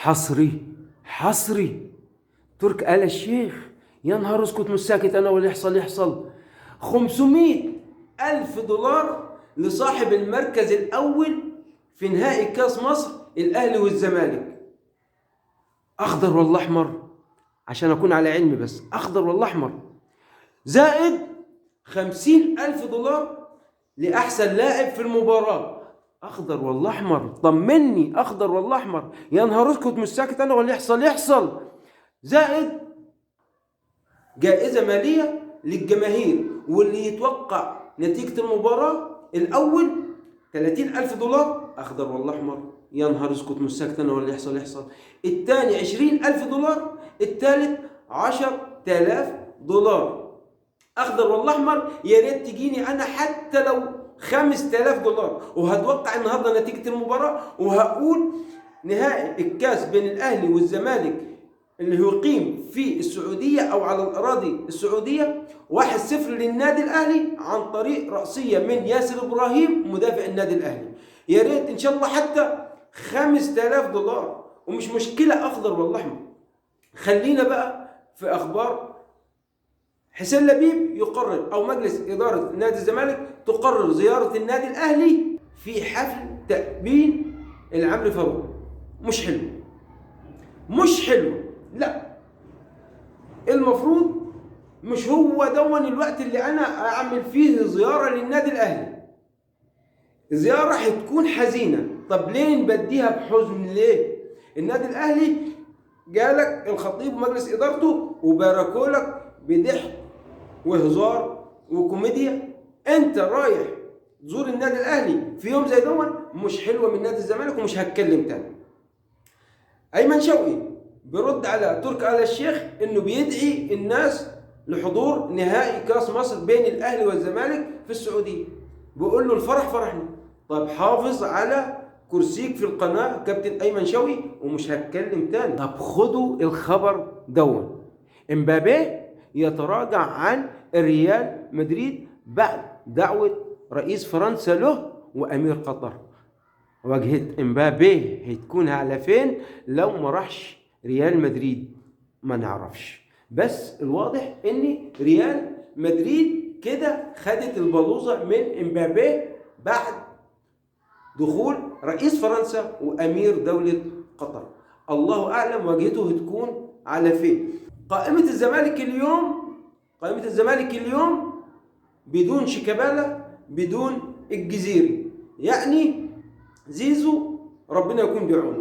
حصري حصري، ترك آل الشيخ، يا نهار اسكت مش ساكت انا، واللي يحصل يحصل. 500,000 دولار لصاحب المركز الاول في نهائي كاس مصر الاهلي والزمالك. اخضر ولا احمر؟ عشان اكون على علمي بس، اخضر ولا احمر؟ زائد 50,000 دولار لاحسن لاعب في المباراة. اخضر ولا احمر؟ طمني، اخضر ولا احمر؟ يا نهار اسكت مش ساكت انا، واللي يحصل يحصل. زائد جائزة مالية للجماهير، واللي يتوقع نتيجة المباراة الأول 30,000 دولار. أخضر ولا أحمر؟ يا نهار اسكت مش ساكت أنا، واللي يحصل يحصل. الثاني 20,000 دولار، الثالث 10,000 دولار. أخضر ولا أحمر؟ يا ريت تجيني أنا حتى لو 5,000 دولار، وهتوقع النهارده نتيجة المباراة، وهقول نهائي الكاس بين الأهلي والزمالك اللي يقيم في السعودية أو على الأراضي السعودية 1-0 للنادي الأهلي عن طريق رأسية من ياسر إبراهيم مدافع النادي الأهلي. يا ريت إن شاء الله حتى 5,000 دولار، ومش مشكلة أخضر ولا أحمر. خلينا بقى في أخبار حسين لبيب. يقرر أو مجلس إدارة نادي الزمالك تقرر زيارة النادي الأهلي في حفل تأبين العمري فاروق. مش حلو، مش حلو. لا، المفروض مش هو دون الوقت اللي انا اعمل فيه زيارة للنادي الاهلي. زيارة هتكون حزينة. طب ليه نبديها بحزن؟ ليه؟ النادي الاهلي جالك الخطيب ومجلس ادارته وباركوا لك بضحك وهزار وكوميديا، انت رايح تزور النادي الاهلي في يوم زي دون؟ مش حلوة من نادي الزمالك، ومش هتكلم تاني. ايمن شوقي بيرد على ترك آل الشيخ انه بيدعي الناس لحضور نهائي كاس مصر بين الاهلي والزمالك في السعودية، بيقول له الفرح فرحنا. طب حافظ على كرسيك في القناة كابتن ايمن شوقي، ومش هتكلم تاني. طب خدوا الخبر دون، امبابي يتراجع عن الريال مدريد بعد دعوه رئيس فرنسا له وامير قطر. واجهة امبابي هتكون على فين لو ما راحش ريال مدريد؟ ما نعرفش، بس الواضح ان ريال مدريد كده خدت البلوزة من امبابي بعد دخول رئيس فرنسا وامير دولة قطر. الله اعلم واجهته هتكون على فين. قائمة الزمالك اليوم، قائمة الزمالك اليوم بدون شيكابالا، بدون الجزيري، يعني زيزو ربنا يكون بعونه.